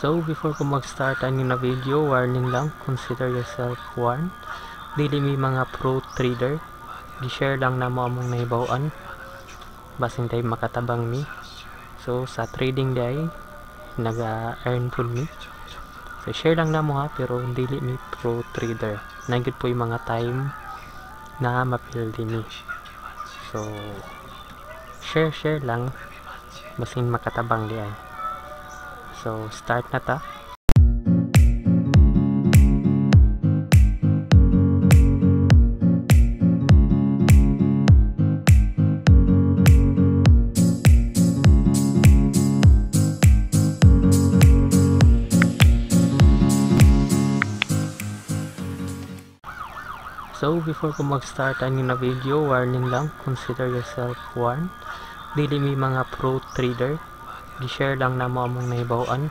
So before ko mag-start ani na video, warning lang, consider yourself warned. Dili mi mga pro trader. Gi-share lang namo among nahibaw-an. Basin tay makatabang mi. So sa trading day naga-earn pud mi. So share lang namo ha, pero dili mi pro trader. Naa gyud po yung mga time na mapildi mi. So share share lang basin makatabang di ay. So start na ta. So before ko mag-start ani na video, warning lang, consider yourself warned. Dili mi mga pro trader. Gi-share lang namo among nahibaw-an.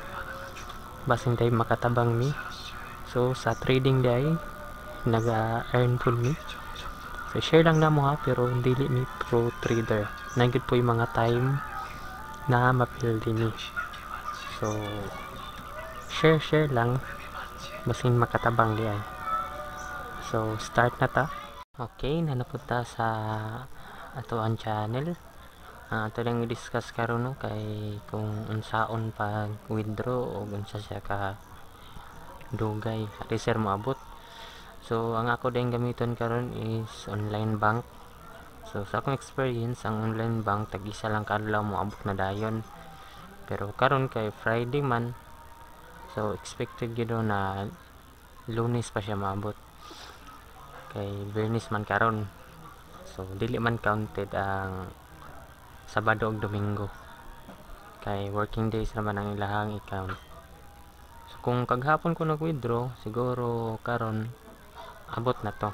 Basin tay makatabang mi. So sa trading day naga-earn pud mi. So share lang namo ha, pero dili mi pro trader. Naa gyud po yung mga time na mapildi mi. So share share lang basin makatabang di ay. So start na ta. Okay, nanapunta sa ato ang channel. Ato lang i-discuss karon no, kay kung unsaon pag withdraw o unsa siya ka dugay ati sir moabot. So ang ako din gamiton karon is online bank. So sa akong experience, ang online bank tag isa lang ka adlaw moabot na dayon. Pero karon kay Friday man, so expected gyud na Lunes pa siya maabot. Kay Biyernes man karon. So dili man counted ang Sabado ug Domingo. Kay working days naman ang ilahang i-count. So kung kaghapon ko nag-withdraw, siguro karon abot na to.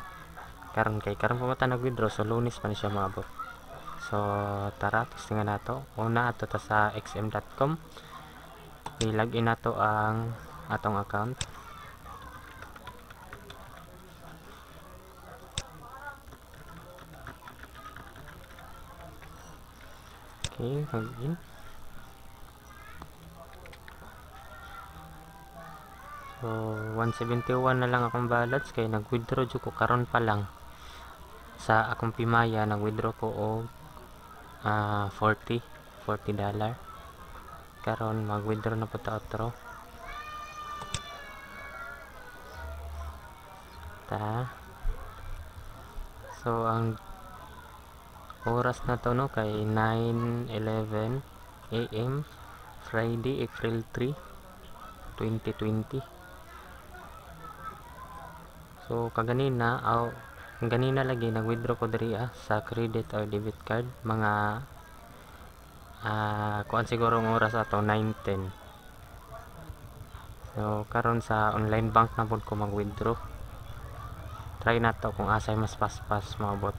Karon kay karon pa man ta nag-withdraw, so Lunes pa ni siya maabot. So tara, testingan nato. Una ato ta sa xm.com. I-login nato ang atong account. Okay, login. So 171 na lang akong balance kay nag-withdraw jud ko karon pa lang. Sa akong Pimaya nag-withdraw ko og $40. Karon mag-withdraw na po ta otro. Ta. So ang oras na to no kay 9:11 AM Friday, April 3, 2020. So kaganina aw ganina lagi nag-withdraw ko diri sa credit or debit card mga kuan siguro ang oras ato 9:10. So karon sa online bank na pud ko mag-withdraw. Try na to kung asay mas paspas maabot.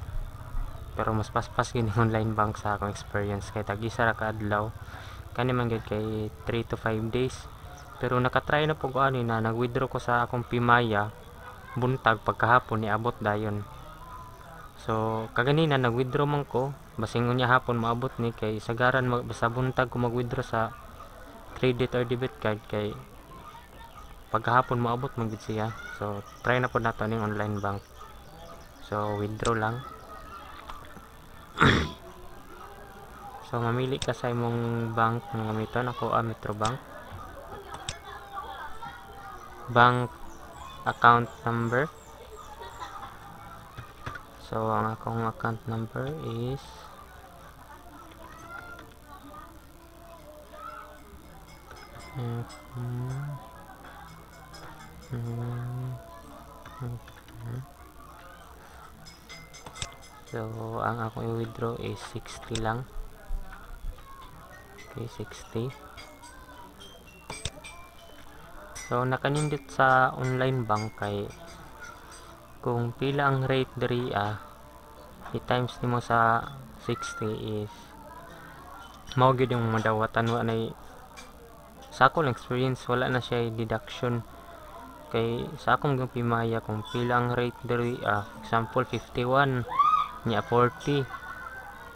Pero mas paspas gini online bank sa akong experience kay tag isa ra ka adlaw kani man gyud kay 3 to 5 days. Pero nakatry na pug ani na nag-withdraw ko sa akong Pimaya buntag pagkahapon niabot dayon. So kaganina nag-withdraw man ko, basin unya hapon maabot ni kay sagaran basta buntag ko mag-withdraw sa credit or debit card kay pagkahapon maabot man gid siya. So try na pud nato ning online bank. So withdraw lang. So mamili ka sa imong bank nga gamiton. Ako Metrobank. Bank account number. So ang akong account number is So ang akong i-withdraw is 60 lang. Okay, 60. So nakanindot sa online bank kay kung pila ang rate diri i-times nimo sa 60 is mao gyud yung madawatan. Wa nay sa akong experience wala na siya deduction. Kay sa akong Pimaya kung pila ang rate diri example 51 nya 40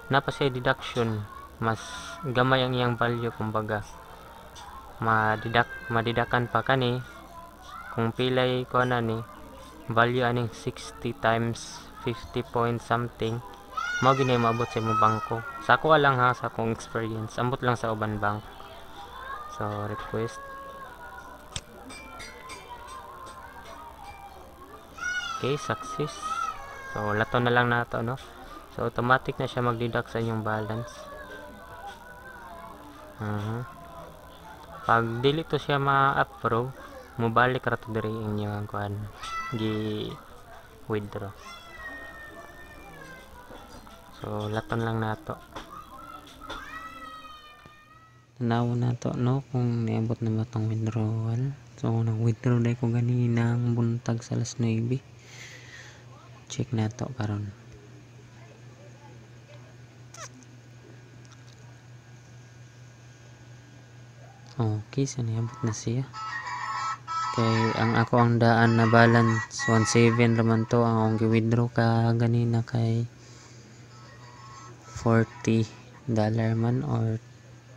na pa siya deduction, mas gamay ang iyang value kumbaga. Madidakan pa kani kung pilay ko na ni value aning 60 times 50 point something, mao gyud moabot sa imong bangko. Sa ako lang ha, sa akong experience, ambot lang sa uban bank. So request. Okay, success. So lato na lang nato, no. So automatic na siya mag-deduct sa inyong balance. Pag dili to siya ma-approve, mobalik ra to diri inyong kuan gi withdraw. So laton lang nato. Tanaw nato, no, kung niabot na ba tong withdrawal. So nag-withdraw dai ko ganinang buntag sa alas 9. Check nato karon. Okay, so niabot na siya. Kay ang ako ang daan na balance 17 raman to ang akong gi-withdraw ka ganina kay $40 man or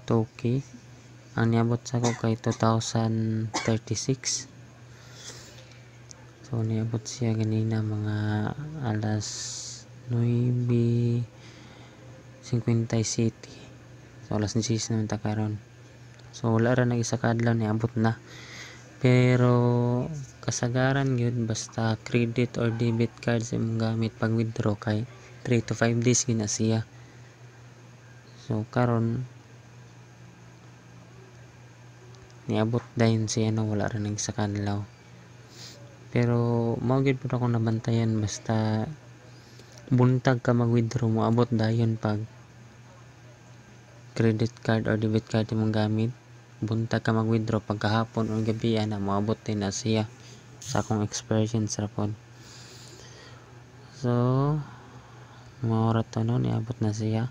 2K. Ang niabot sa ako kay 2036. So niabot siya ganina mga alas 9:57. So alas 10 naman ta karon. So wala ra nag isa ka adlaw niabot na. Pero kasagaran gyud basta credit or debit card sa imong gamit pag withdraw kay 3 to 5 days gyud na siya. So karon niabot dayon siya, no, wala ra nag isa ka adlaw. Pero mao gyud pud akong nabantayan, basta buntag ka mag-withdraw moabot dayon pag credit card or debit card imong gamit. Buntag ka mag-withdraw pagkahapon o gabi ana moabot din na siya, sa akong experience ra pod. So mao ra to, no, niabot na siya.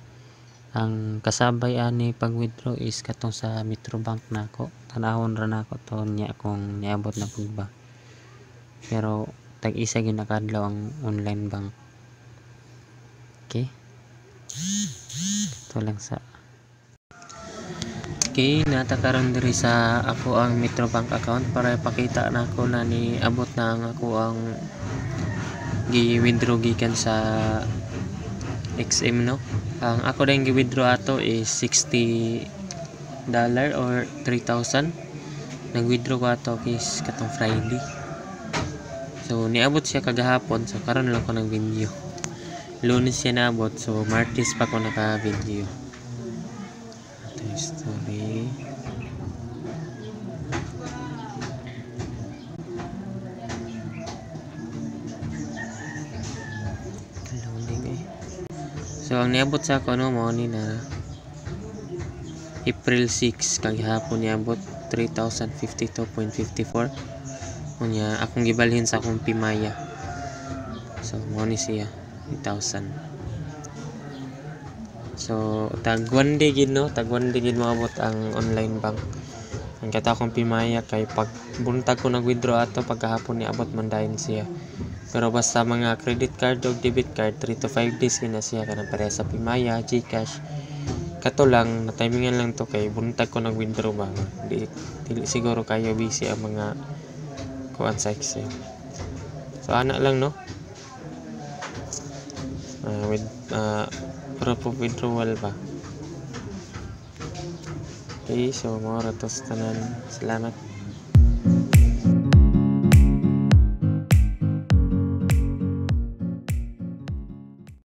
Ang kasabay ani pag-withdraw is katong sa Metrobank nako. Tan-awon ra nako to niya kung niabot na pud ba. Pero tag-isa gyud na kadlaw ang online bank. Okay, ito lang sa. Okay, nata karon diri sa ako ang Metrobank account para ipakita nako na niabot na ang ako ang gi-withdraw gikan sa XM, no. Ang ako dayong gi-withdraw ato is $60 or 3,000. Nag-withdraw ko ato is katong Friday. So niabot siya kagahapon, so karon lang ko nag-video. Lunes siya naabot, so Martes pa ko naka-video. History. Loading eh. So ang niabot sa ako, no, mao ni na April 6 kagahapon niabot 3,052.54. Unya akong gibalhin sa akong Pimaya. So mao ni siya 3,000. So tag 1 day gid, no, tag 1 day gid moabot ang online bank. Ang kata akong Pimaya kay pag buntag ko nag-withdraw ato pagkahapon niabot man dayon siya. Pero basta mga credit card o debit card 3 to 5 days gid na siya kanang pareha sa Pimaya, GCash. Kato lang na timingan lang to kay buntag ko nag-withdraw ba. Di, dili siguro kayo busy ang mga kuan sa XM. So ana lang, no. With proof of withdrawal ba. Okay, so mao ra to sa tanan. Salamat.